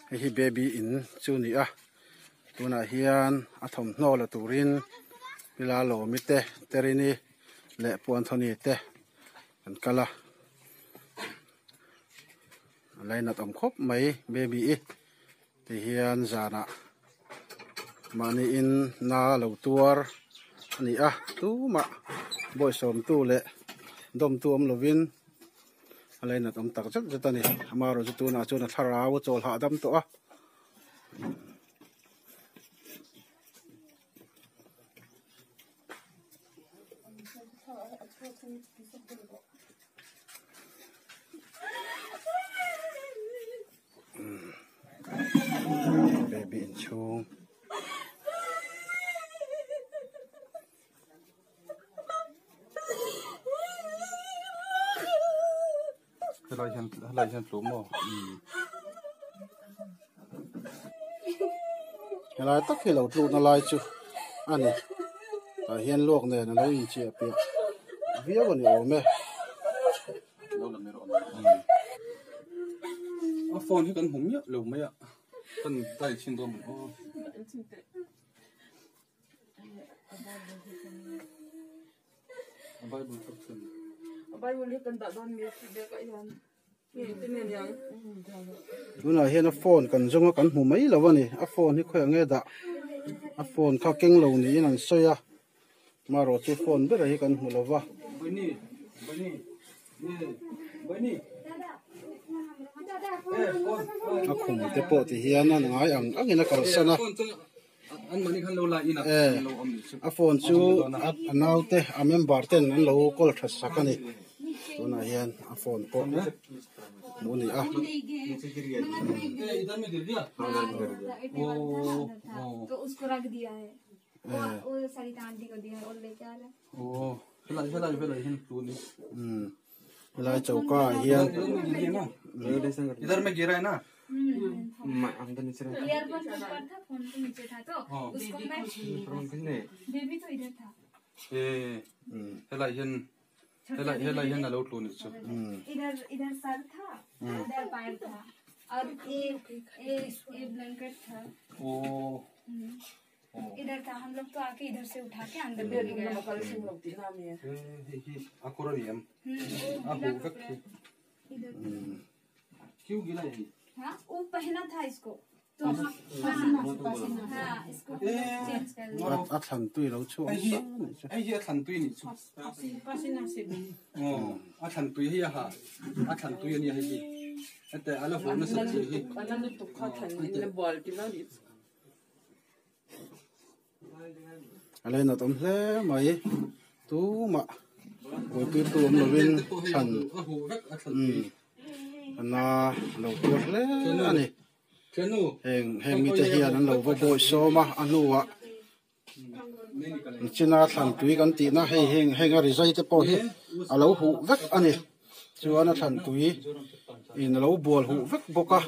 Hei hi baby in chu a ni a tunah hian a thawmhnaw la turin pila lawmi te terini leh puanthawni te an kal a a lainat awm khawp mai baby i ti hian zanah mahni in na lo tuar a ni a tumah bawihsawmtu leh dawmtu awm lovin a lainat awm tak zet zet a ni amaherawhchu tunah chuan a thlarau a chawl hahdam tawh a. Baby inchhung. Helai hian helai hian tlu maw? Helai tak hi lo tlukna lai chu a ni. Tah hian luak nen a lo inchiah piah viau a ni awm e. A phone hi kan hmu miah lo mai a, kan dial chhin dawn maw aw. A Bible tak chuan. A Bible hi kan dah dawn mi si bek ah hian. Nge te nen yang. Tunah hian a phone kan zawng a kan hmu mai lo a ni. A phone hi khawiah nge dah? A phone kha keng lo niin an sawi a. Marawh chu phone ber hi kan hmu lo va. Bani, bani, nge, bani. A khum te pawh ti hian a ngai ang angin a kalsan a. A phone chu a naute a member ten an lo call tha sak a ni tunah hian a phone pawh hmuh a ni a. Helai choka ah hian A thlan tui lo chhuak nasa anih chu. A lainat awm hle mai tumah buaipui awm lovin thlan umm a lo tuar hle a ni heng heng mite hian an lo va bawi sawm a a hnuah china thlan tui kan tihna hei heng heng a rizai te pawh hi a lo huh vek a ni chuan a thlan tui in a lo bual huh vek bawk a.